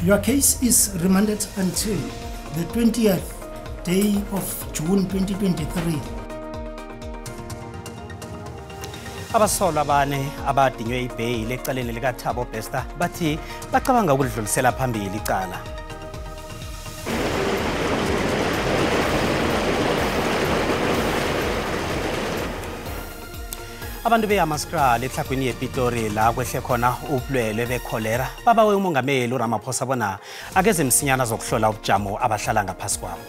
Your case is remanded until the 20th day of June 2023. Abasolwa abane abadinywe ibheyili ecaleni likaThabo Bester bathi bacabanga ukudlulisela phambili icala. Abantu beHammanskraal etlhagwini yePitori la kwehle khona ubulwelwe bekholera babawe umongameli uRamaphosa bona akeze msinyana zokuhlola ubujamo abahlala ngaphasi kwabo.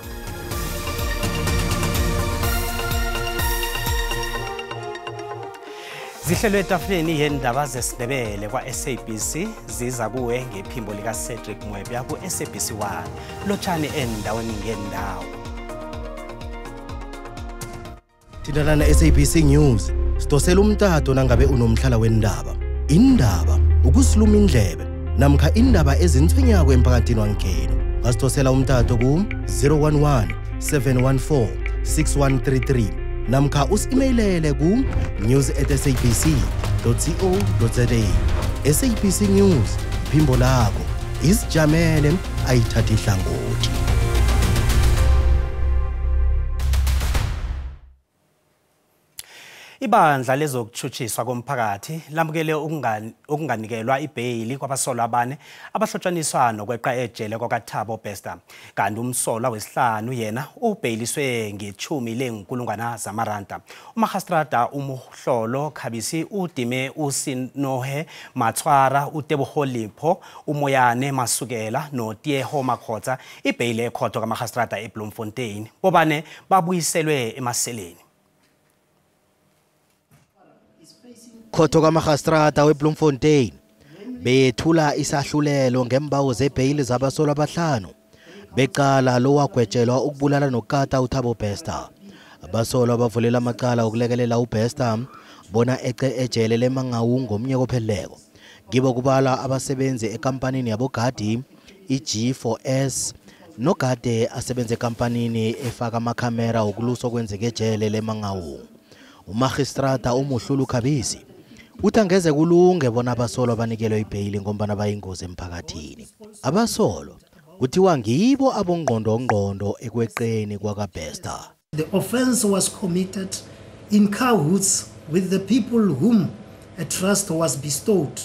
Zihlelwe etafuleni yendaba zesiNdebele kwa-SABC ziza kuwe ngephimbo lika-Cedric Mwebya ku-SABC 1. Lotshani endaweni ngendawo. Thintana na-SABC News. Sidosela umtato nangabe unomhlala wendaba. Indaba ukusiluma indlebe namkha indaba ezintswenyako emphakathini wangenu. Ungasidosela umtato ku-011 714 6133 namkha usi-emailele ku news@sabc.co.za. SABC News, phimbo lakho isijamele ayithathi ihlangothi. Ibandla lezokutshutshiswa komphakathi lamukele ukunganikelwa ibheyili kwabasolwa abane abahlotshaniswa nokweqa ejele kwakaThabo Bester. Kanti umsolwa wesihlanu yena ubheyiliswe nge10 leenkulungwana zamaranda. Umagistrata uMohlolo Khabisi udime uSinohe Matshwara, uTebogo Lipho, uMoyane Masukela noTieho Makhotsa ibheyili ekhotho kamagistrata eBloemfontein. Bobane babuyiselwe emaseleni. Khotho kamagistrata weBloemfontein bethula isahlulelo ngembawo zebheyili zabasolwa abahlanu becala lowagwetshelwa ukubulala nokukata uThabo Bester. Abasolwa bavulela amacala okulekelela uBester bona ece ejele leMangaung ngomnyaka opheleleko. Kibo kubala abasebenzi ekampanini yabogadi iG4S nogade asebenze ekampanini efaka amakhamera okuluso kwenzeke ejele leMangaung. Umagistrata uMohlolo Khabisi uthi angeze kulunge bona abasolwa banikelwe ibheyili ngombana bayingozi emphakathini. Abasolwa kuthiwa ngibo abongqondo ekweqeni kwakaBester. The offense was committed in cahoots with the people whom a trust was bestowed.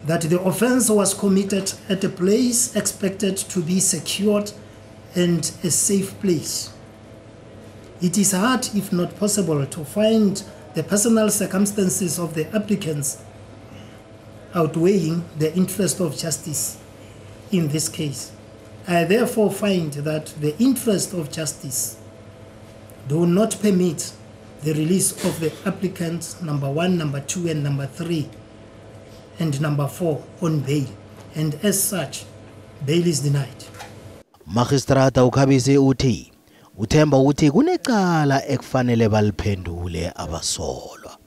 That the offense was committed at a place expected to be secured and a safe place. It is hard, if not possible, to find the personal circumstances of the applicants outweighing the interest of justice in this case. I therefore find that the interest of justice do not permit the release of the applicants number 1, number 2, and number 3, and number 4 on bail, and as such, bail is denied. Magistrata uKhabisi uthi uthemba ukuthi kunecala ekufanele baliphendule abasolwa.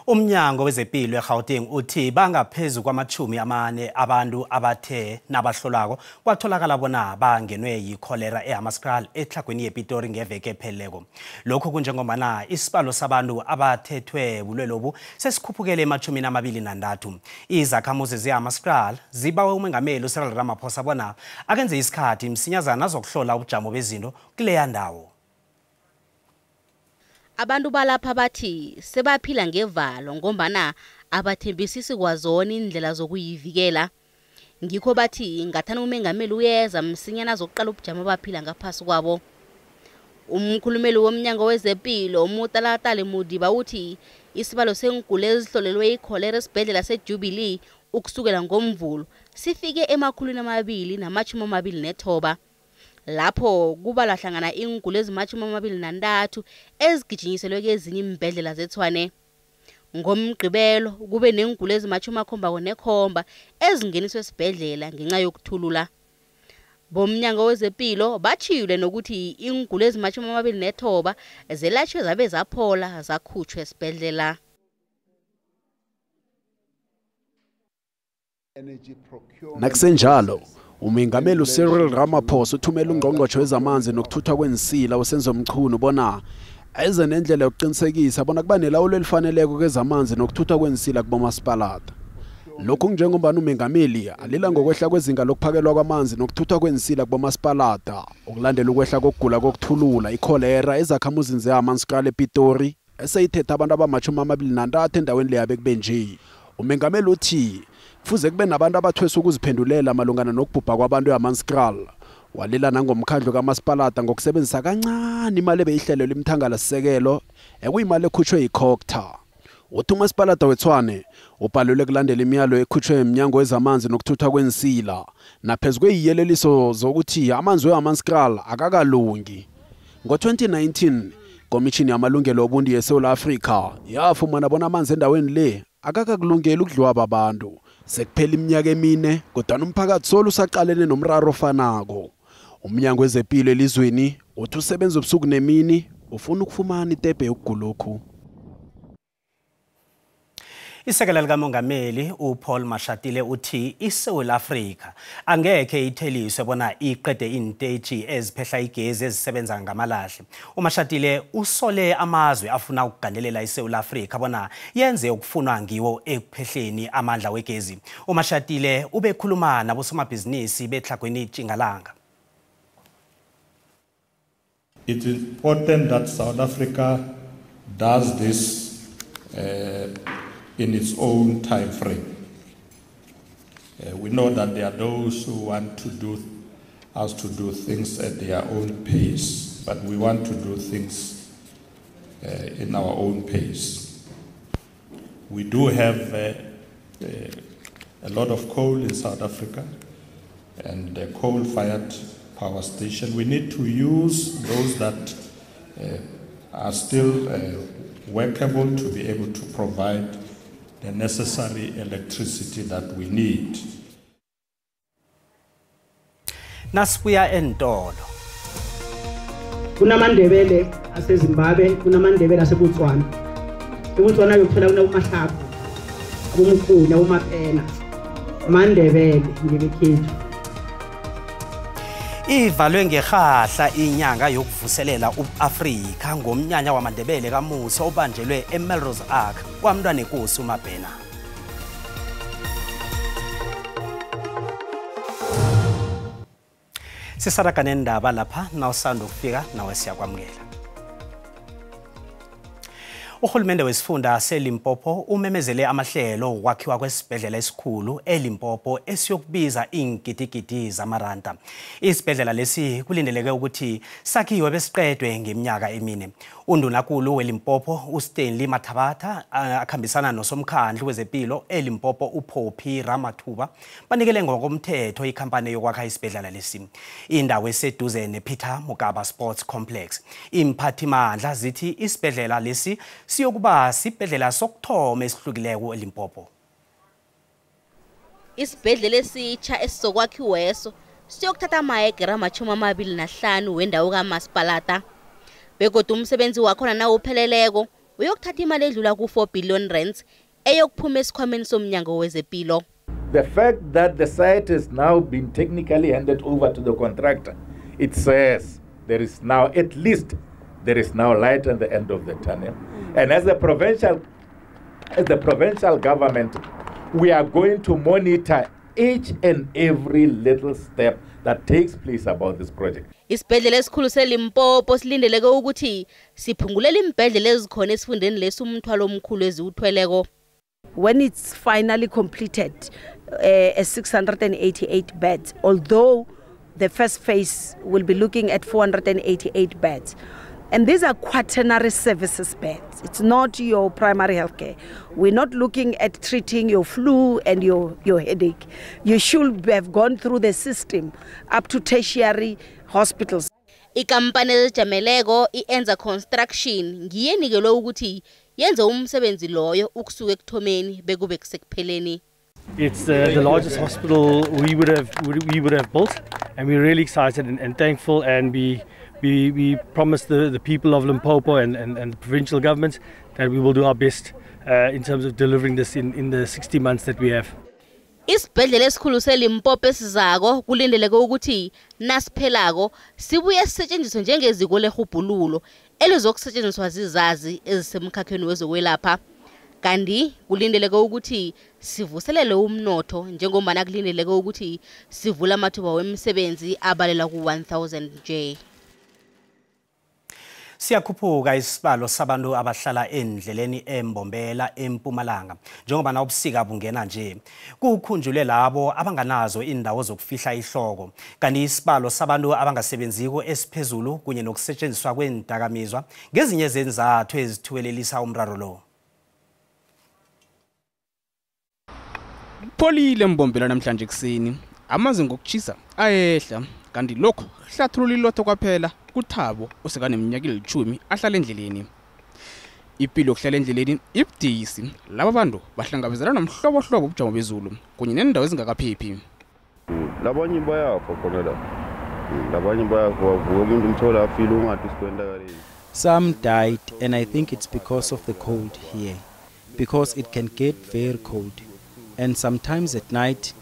Umnyango wezempilo eGauteng uthi bangaphezu kwama-40 abantu abathe nabahlolwako kwatholakala bona bangenwe yikholera eHammanskraal etlhagwini yePitori ngeveke epheleleko. Lokhu kunjengombana isibalo sabantu abathethwe bulwelobu sesikhuphukele ema-23. Izakhamuzi zeHammanskraal zibawe umengameli uCyril Ramaphosa bona akenze isikhathi msinyazana azokuhlola ubujamo bezinto kuleya ndawo. Abantu balapha bathi sebaphila ngevalo ngombana abathembisisi kwazona indlela zokuyivikela. Ngikho bathi ngathana umengameli uyeza msinyana azokuqala ubujamo abaphila ngaphasi kwabo. Umkhulumeli womnyango wezempilo uMotalatale Modiba uthi isibalo sengugule ezihlolelwe ikholera esibhedlela seJubilee ukusukela ngoMvulo sifike 229. Lapho kubalwa hlangana iinguli ezi-23 ezigijinyiselwe kezinye iimbhedlela zeTshwane. Ngomgqibelo kube neenguli ezi-77 ezingeniswe esibhedlela ngenxa yokuthulula. Bomnyango wezempilo batshiyule nokuthi iinguli ezi-29 zelatshwe zabe zaphola zakhutshwa esibhedlela. Nakusenjalo umengameli uCyril Ramaphosa uthumela ungqongqotjhe wezamanzi nokuthuthwa kwensila uSenzo Mchunu bona eze nendlela yokuqinisekisa bona kuba nelawulo elifaneleko kezamanzi nokuthuthwa kwensila kubomasipalata. Lokhu njengoba umengameli alila ngokwehla kwezinga lokuphakelwa kwamanzi nokuthuthwa kwensila kubomasipalata ukulandela ukwehla kokugula kokuthulula ikholera ezakhamuzini zeHammanskraal ePitori eseyithethe abantu abama-23 endaweni leya bekube nje. Umengameli uthi kufuze kube nabantu abathweswa ukuziphendulela malungana nokubhubha kwabantu eHammanskraal. Walila nangomkhandlu kamasipalata ngokusebenzisa kancane imali ebeyihlelelwe imthangalasisekelo ekuyimali ekhutshwe yiCogta. Uthi umasipalata weTshwane ubhalelwe kulandela imiyalo ekhutshwe emnyango wezamanzi nokuthuthwa kwensila naphezu kweyiyeleliso zokuthi amanzi weHammanskraal akakalungi. Ngo-2019 Komishini yamalungelo obuntu yeSouth Africa yafumana bona amanzi endaweni le akakakulungeli ukudliwa abantu. Sekuphela iminyaka emine kodwa umphakathi solo usaqalene nomraro ofanako. Umnyango wezempilo elizweni uthi usebenza ubusuku nemini ufuna ukufumana itebhe yokugulokhu. Isekela likamongameli uPaul Mashatile uthi iSouth Africa angekhe itheliswe bona iqede iinteji eziphehla igezi ezisebenza ngamalahle. UMashatile usole amazwe afuna ukugandelela iSouth Africa bona yenze okufunwa ngiwo ekuphehleni amandla wegezi. UMashatile ubekhuluma nabosomabhizinisi beTlhagwini Tjingalanga. It is important that South Africa does this in its own time frame. We know that there are those who want to do us to do things at their own pace, but we want to do things in our own pace. We do have a lot of coal in South Africa and the coal-fired power station. We need to use those that are still workable to be able to provide the necessary electricity that we need. Nasibuya entolo. KunaMandebele aseZimbabwe, kunaMandebele aseBotswana. EBotswana yokuthola kunaboMahlaba, aboMkhulu, aboMapena. Mandebele ngebekhethu. Ivalwe ngerhahla inyanga yokuvuselela uAfrika ngomnyanya wamaNdebele kaMusa obanjelwe eMelrose Ark kwamntwanenkosi uMabhena. Sisaraga nendaba lapha nawusanda ukufika nawe siyakwamukela. Uhulumende wesifunda seLimpopo umemezele amahlelo okwakhiwa kwesibhedlela esikhulu eLimpopo esiyokubiza iingidigidi zamaranda. Isibhedlela lesi kulindeleke ukuthi sakhiwe besiqedwe ngeminyaka emine. Undunankulu weLimpopo uStanley Mathabatha akhambisana nosomkhandlu wezempilo eLimpopo uPoppy Ramathuba banikele ngokomthetho ikhampani yokwakha isibhedlela lesi. Indawo eseduze nePeter Mokaba Sports Complex. Imphathimandla zithi isibhedlela lesi siyokuba sibhedlela sokuthoma esihlukileko eLimpopo. Isibhedlela esitsha esizokwakhiweso siyokuthatha amahegere ama-25 wendawo kamasipalata. Begodu umsebenzi wakhona nawupheleleko uyokuthatha imali edlula ku-4 billion rands eyokuphuma esikhwameni somnyango wezempilo. The fact that the site has now been technically handed over to the contractor, it says there is now at least there is now light at the end of the tunnel. And as the provincial government, we are going to monitor each and every little step that takes place about this project. Isibhedlela esikhulu seLimpopo silindeleke ukuthi siphungulele iimbhedlela ezikhona esifundeni lesi umthwalo omkhulu eziwuthweleko. When it's finally completed, 688 beds, although the first phase will be looking at 488 beds. And these are quaternary services beds. It's not your primary health care. We're not looking at treating your flu and your headache. You should have gone through the system up to tertiary hospitals. Ikampani ezijameleko iEnza Construction ngiyenikelwe ukuthi yenze umsebenzi loyo ukusuka ekuthomeni bekube kusekupheleni. It's the largest hospital we would have built, and we're really excited and thankful, and we promise the people of Limpopo and the provincial government that we will do our best in terms of delivering this in the 60 months that we have. Isibhedlela esikhulu seLimpopo esizako kulindeleke ukuthi nasiphelako sibuye sisetshenziswe njengeziko lehubhululo elizokusetshenziswa zizazi ezisemkhakheni wezokwelapha. Kanti kulindeleke ukuthi sivuselele umnotho njengombana kulindeleke ukuthi sivule amathuba wemisebenzi abalelwa ku-1000 nje. Siyakhuphuka isibalo sabantu abahlala endleleni eMbombela eMpumalanga njengoba na ubusika bungena nje kukhunjulwe labo abanganazo indawo zokufihla ihloko. Kanti isibalo sabantu abangasebenziko esiphezulu kunye nokusetshenziswa kwendakamizwa ngezinye zenzathu ezithuwelelisa umraro lo. Kupholile eMbombela namhlanje kuseni, amazinga okutshisa ayehla, kanti lokho kuhlathulula ilotho kwaphela kuThabo osekaneminyaka eli-10 ahlala endleleni. Ipilo yokuhlala endleleni ibudisi, laba bantu bahlangabezana nomhlobohlobo ubujamo bezulu kunye nendawo ezingakaphephi. Labanye bayafa khona la, labanye bayafa, bavuka umuntu umthola afile ungathi usikwenzakaleni. Some died, and I think it's because of the cold here, because it can get very cold. And sometimes at night,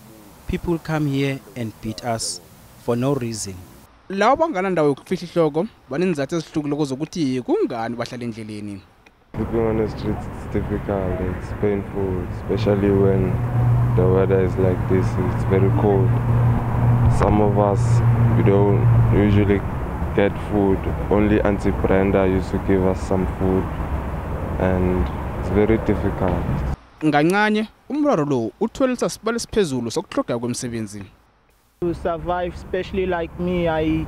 people come here and beat us for no reason. Labo banganandawo yokufihla ihloko banenzathu ezihlukileko zokuthi kungani bahlala endleleni. Sleeping on the streets, it's difficult, it's painful, especially when the weather is like this, it's very cold. Some of us, we don't usually get food. Only Auntie Brenda used to give us some food, and it's very difficult. Ngancanye umraro lo uthwelisa sibalo esiphezulu sokuhlogeka kwemisebenzi. To survive, especially like me, I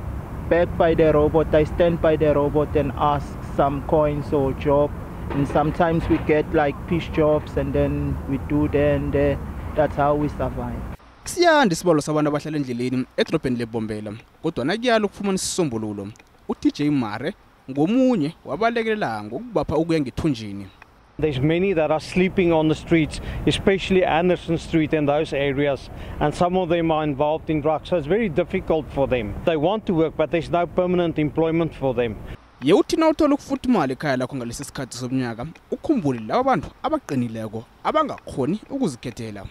beg by the robot, I stand by the robot and ask some coins or job. And sometimes we get like piece jobs and then we do there and there. That's how we survive. Siyanda isibalo sabantu abahlala endleleni edrobheni leBombela, kodwa nakuyalo ukufumana isisombululo. uTJ Mare ngomunye wabalekelela ngokubapha ukuya ngethunjini. There's many that are sleeping on the streets, especially Anderson Street and those areas, and some of them are involved in drugs, so it's very difficult for them. They want to work, but there's no permanent employment for them. Yewuthi nawuthola ukufuthumala ekhaya lakho ngalesi sikhathi somnyaka, ukhumbule laba bantu abaqinileko abangakhoni ukuzikhethela.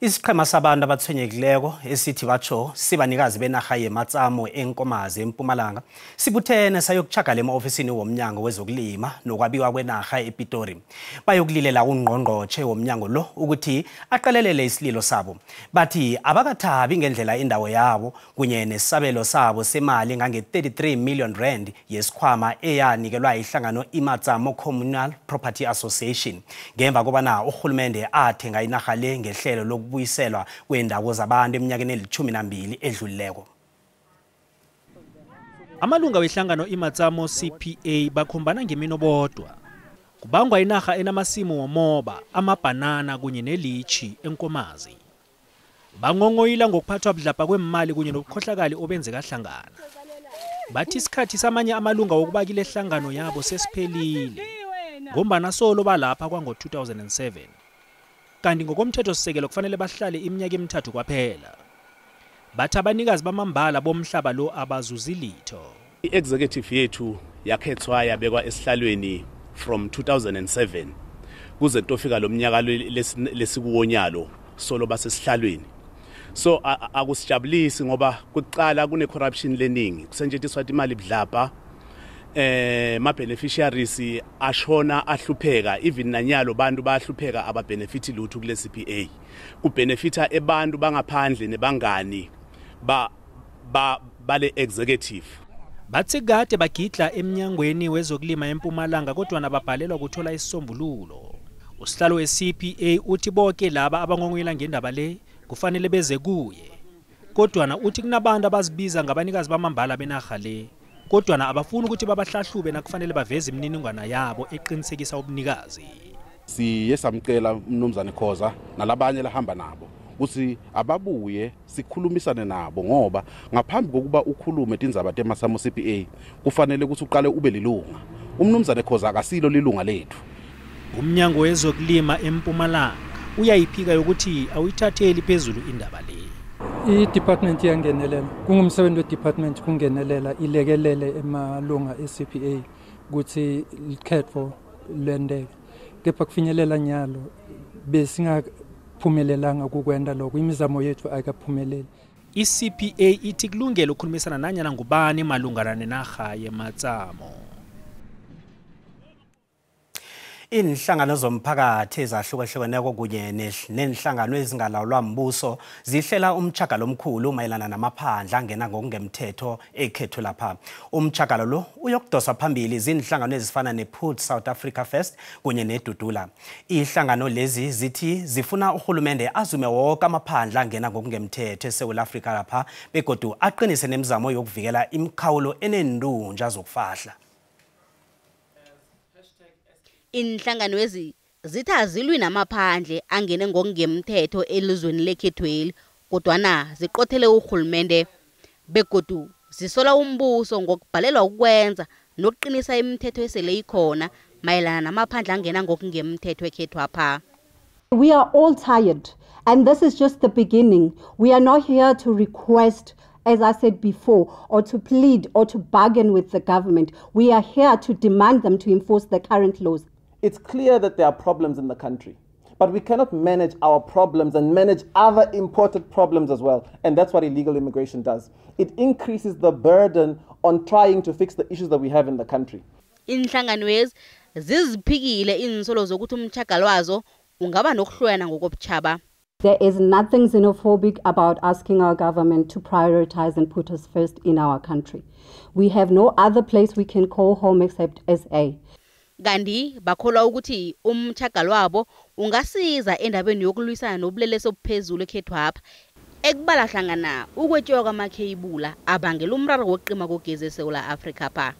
Isiqhema sabantu abathwenyekileko esithi batsho sibanikazi benarha yeMatsamo eNkomazi eMpumalanga sibuthene sayokuchagala ema-ofisini womnyango wezokulima nokwabiwa kwenarha ePitori. Bayokulilela ungqongqotjhe womnyango lo ukuthi aqalelele isililo sabo. Bathi abakathabi ngendlela indawo yabo kunye nesabelo sabo semali ngange-33 million rand yesikhwama eyanikelwa ihlangano iMatsamo Communal Property Association ngemva kobana urhulumende athenga inarha le ngehlelo lokubuyiselwa kwendawo zabantu eminyakeni eli-12 edlulileko. Amalunga wehlangano iMatsamo CPA bakhombana ngemino bodwa. Kubangwa inarha enamasimu womoba, amabhanana kunye nelitshi eNkomazi. Bangongoyila ngokuphathwa budlabha kwemali kunye nobukhohlakali obenzeka hlangana. Bathi isikhathi samanye amalunga wokuba kile hlangano yabo sesiphelile ngombana solo balapha kwango-2007. Kanti ngokomthethosisekelo kufanele bahlale iminyaka emithathu kwaphela. Bathi abanikazi bamambala bomhlaba lo abazuzi litho. I-executive yethu yakhethwa yabekwa esihlalweni from 2007 kuze kutofika lo mnyaka lesikuwonyalo solo basesihlalweni. So akusijabulisi ngoba kuqala kune corruption leningi, kusetshenziswa imali budlabha, ma beneficiaries ashona ahlupheka, even nanyalo bantu bayahlupheka ababenefit lutho kule CPA. Kubenefita ebantu bangaphandle nebangani ba bale executive. Bathi kade bagidla emnyangweni wezokulima eMpumalanga kodwa nababhalelwa ukuthola isisombululo. Usihlalo we-CPA uthi bonke laba abangongoyila ngendaba le kufanele beze kuye. Kodwa uthi kunabantu abazibiza ngabanikazi bamambala benarha le, kodwa abafuni ukuthi babahlahlube nakufanele baveze imininingwana yabo eqinisekisa ubunikazi. Siye samcela umnumzane Khoza nalabanye lahamba nabo ukuthi ababuye sikhulumisane nabo, ngoba ngaphambi kokuba ukhulume tindzaba teMatsamo CPA kufanele ukuthi uqale ube lilunga. Umnumzane Khoza akasilo lilunga lethu. Umnyango wezokulima eMpumalanga uyayiphika yokuthi awuyithatheli phezulu indaba le. I-department iyangenelela, kungumsebenzi we-department kungenelela ilekelele emalunga e-CPA ukuthi likhetho lwendeke, kepha kufinyelela nyalo besingaphumelelanga kukwenda lokho, imizamo yethu ayikaphumeleli. I-CPA ithi kulungele ukukhulumisana nanyana ngubani malungana nenarha yeMatsamo. Inhlangano zomphakathi ezahlukahlukeneko kunye nenhlangano ezingalawulwa mbuso zihlela umtjhagalo omkhulu mayelana namaphandle angena ngokungemthetho ekhethu lapha. Umtjhagalo lo uyokudoswa phambili zinhlangano ezifana nePut South Africa First kunye neDudula. Ihlangano lezi zithi zifuna urhulumende azume woke amaphandle angena ngokungemthetho eSouth Africa lapha begodu aqinise nemizamo yokuvikela imikhawulo enendunja zokufahla. Inhlanganwezi zithi azilwi namaphandle angene ngokungemthetho elizweni lekhethweli kodwana ziqothele urhulumende begodu zisola umbuso ngokubhalelwa ukwenza nokuqinisa imithetho esele ikhona mayelana namaphandle angena ngokungemthetho ekhethwapha. We are all tired and this is just the beginning. We are not here to request, as I said before, or to plead or to bargain with the government. We are here to demand them to enforce the current laws. It's clear that there are problems in the country, but we cannot manage our problems and manage other imported problems as well. And that's what illegal immigration does. It increases the burden on trying to fix the issues that we have in the country. Inhlanganwezi ziziphikile insolo zokuthi umtjhagalo wazo ungaba nokuhlwena ngokobutjhaba. There is nothing xenophobic about asking our government to prioritize and put us first in our country. We have no other place we can call home except SA. Kanti bakholwa ukuthi umtjhagalo wabo ungasiza endabeni yokulwisana nobulelesi obuphezulu ekhethwapha ekubala hlangana ukwetjiwa kwamakheyibula abangela umraro wokuqima kogezi eSouth Africa pha.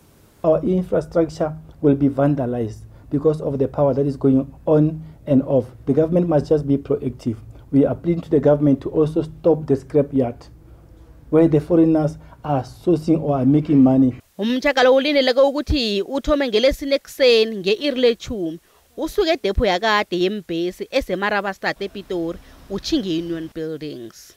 Our infrastructure will be vandalized because of the power that is going on and off. The government must just be proactive. We are pleading to the government to also stop the scrapyard where the foreigners are sourcing or are making money. Umtjhagalo ulindeleke ukuthi uthome ngelesine ekuseni nge-iri lethumi usuke edepho yakade yembhesi eseMarabastad ePitori utjhinge Union Buildings.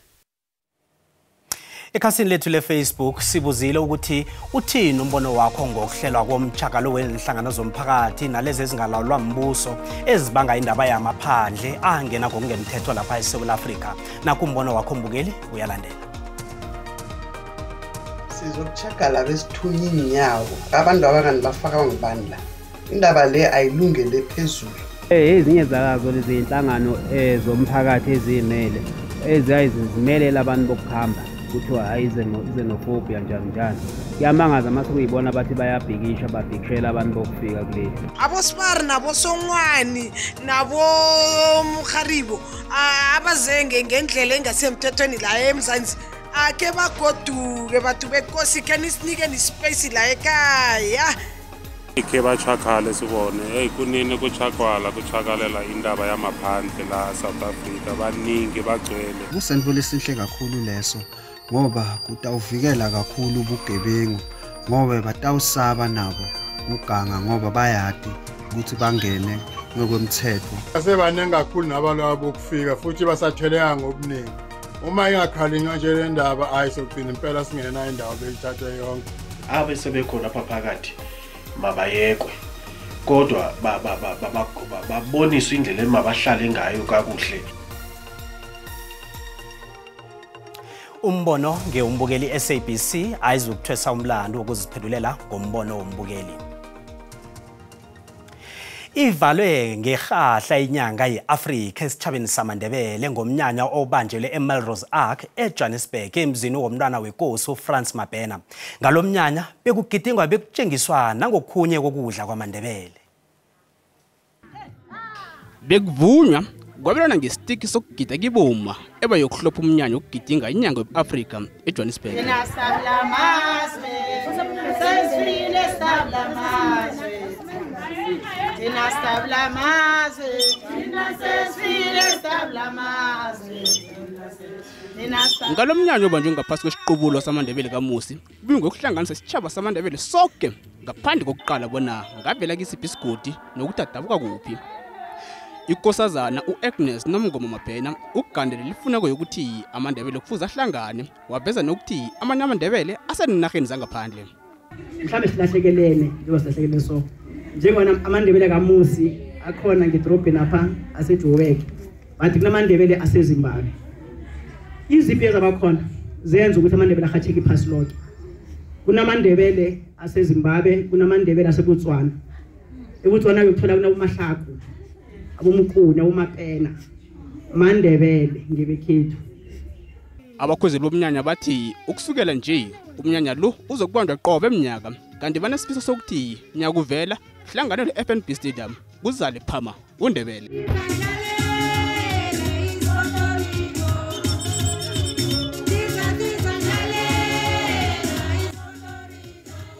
Ekhasini lethu le-Facebook sibuzile ukuthi uthini umbono wakho ngokuhlelwa komtjhagalo wenhlangano zomphakathi nalezi ezingalawulwa mbuso ezibanga indaba yamaphandle angena ngokungemthetho lapha eSouth Africa. Naku umbono wakho mbukeli uyalandela. Sizokutjhagala besithunya iinyawo abantu abangani bafaka ngibani la. Indaba le ayilungele phezulu. Ezinye zakazo lezi inhlangano zomphakathi ezimele ezizimelela abantu bokuhamba kuthiwa hayi xenophobia njalo njalo. Kuyamangaza mase kuyibona bathi bayabhikisha babhikishela abantu bokufika kuleli. Abosibari nabosongwani nabomkharibo abazenge ngendlela engasemthethweni la eMzansi ake bagoduke bathu benkosi ke nisinike nispace la ekhaya. Ikhe bachakale sibone hey kunini kuchakwala kuchakalela indaba yamaphandle la South Africa baningi bagcwele. Kusenvo lesinhle kakhulu leso ngoba kutawuvikela kakhulu ubugebengu ngoba batawusaba nabo kuganga ngoba bayadi ukuthi bangene ngokwemthetho. Asebaningi kakhulu nabantu abokufika futhi basatheleka ngobuningi. Uma ingakhalinywa nje le ndaba ayisogcina impela singena indawo beyithathwe yonke. Abe sebekhona lapha phakathi mabayekwe kodwa baboniswe indlela emabahlale ngayo kakuhle. Umbono ngeumbukeli SABC ayizukuthwesa umlando wokuziphendulela ngombono wombukeli. Ivalwe ngerhahla inyanga ye-Afrika esitjhabeni samaNdebele ngomnyanya obanjelwe eMelrose Arch eJohannesburg emzini womntwana wekosi uFrance Mabena. Ngalomnyanya bekugidingwa bekutshengiswa nangokhunye kokudla kwamaNdebele. Bekuvunywa kwabelana ngesitiki sokugida kiboma ebayokuhlopha umnyanya wokugidinga inyanga ye-Afrika eJohannesburg. Ngalo mnyanya obanjwe ngaphasi kwesiqubulo samaNdebele kaMusi kubingwe ukuhlanganisa isitjhaba samaNdebele sonke ngaphandle kokuqala bona ngavela kisiphi isigodi nokuthi adabuka kuphi. Ikosazana uAgnes Nomngoma Mabhena ugandelela ifuneko yokuthi amaNdebele kufuze ahlangane, waveza nokuthi amanye amaNdebele asenarheni zangaphandle. Mhlambe silahlekelene njengoba silahlekelene so njengona amaNdebele kaMusi akhona ngedrobheni apha aseJoburg, but kunamaNdebele aseZimbabwe. Iziphi ezabakhona zenza ukuthi amaNdebele ahatsheke iphasi lonke. KunamaNdebele aseZimbabwe, kunamaNdebele aseBotswana. eBotswana uyokuthola kunaboMahlaku, aboMkuni, aboMapena, maNdebele ngebekhethu. Abakhwezeli bomnyanya bathi ukusukela nje umnyanya lo uzokubanjwa qobe eminyaka, kanti banesifiso sokuthi nyaka uvela hlanganelo FNB Stadium kuzale phama uNdebele.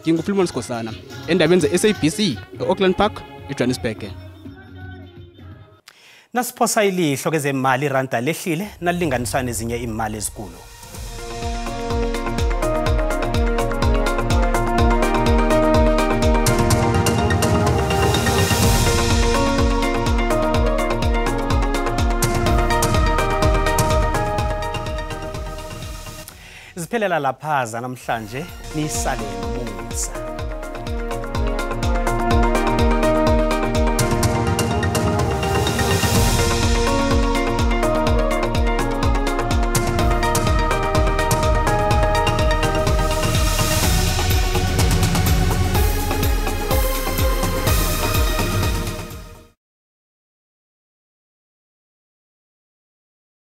NginguFilmon Sikhosana endabeni ze-SABC e-Auckland Park, eJohannesburg. Nasiphosa ilihlo kezemali, iranda lehlile nalilinganiswa nezinye imali ezikulu. Ziphelela lapha namhlanje, nisale musa.